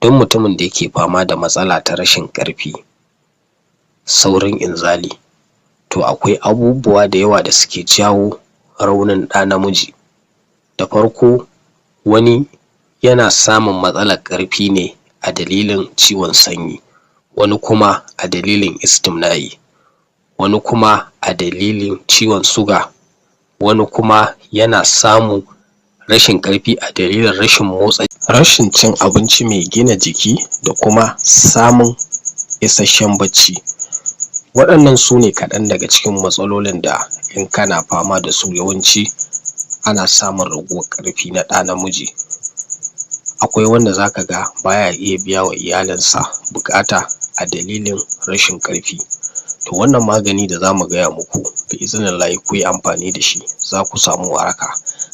Duk mutumin da yake fama da matsala ta rashin ƙarfi, saurin inzali, to akwai abubuwa da yawa da suke jawo raunin ɗa namiji. Da farko, wani yana samun matsalar ƙarfi ne a dalilin ciwon sanyi, wani kuma a dalilin istimna'i, wani kuma a dalilin ciwon suga, wani kuma yana samun rashin ƙarfi a dalilin rashin motsa, rashin cin abinci mai gina jiki, da kuma samun isashshen bacci. Waɗannan sune kaɗan daga cikin matsalolin da in kana fama dasu, yawanci ana samun raguwar ƙarfi na ɗa namiji. Akwai wanda zaka ga baya iya biya wa iyalin sa buƙata a dalilin rashin ƙarfi. To wannan magani da zamu gaya muku, bi iznillahi kuyi amfani dashi zaku samu waraka.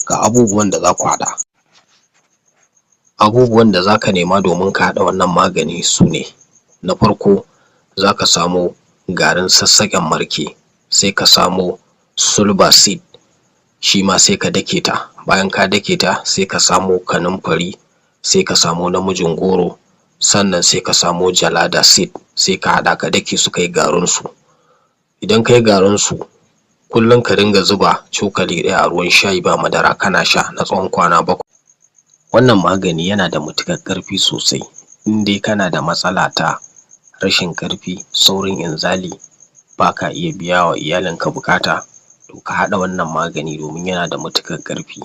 Ga abubuwan da zaku haɗa: Abubuwan da zaka nema domin ka haɗa wannan magani sune: na farko, zaka samo garin sassaƙen marke, sai ka samo sulbaseed, shima sai ka dake ta, bayan ka dake ta sai ka samo kanumfari, sai ka samo namijin goro, sannan sai ka samo jalada seed, sai ka haɗa ka dake su kayi garin su. Idan kayi garin su, kullum ka dinga zuba cokali ɗaya a ruwan shayi ba madara kana sha na tsawon kwana 7. Wannan magani yana da matuƙar ƙarfi sosai in dai kana da matsala ta rashin ƙarfi, saurin inzali, baka iya biya wa iyalin ka buƙata, to ka haɗa wannan magani domin yana da matuƙar ƙarfi.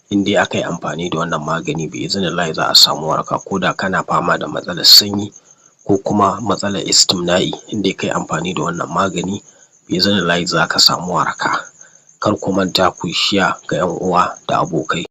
In dai akayi amfani da wannan magani, bi iznillahi za'a samu waraka, ko da kana fama da matsalar sanyi ko kuma matsalar istimna'i, in dai kayi amfani da wannan magani, bi iznillahi zaka samu waraka. Kar ku manta kuyi share ga ƴan uwa da abokai.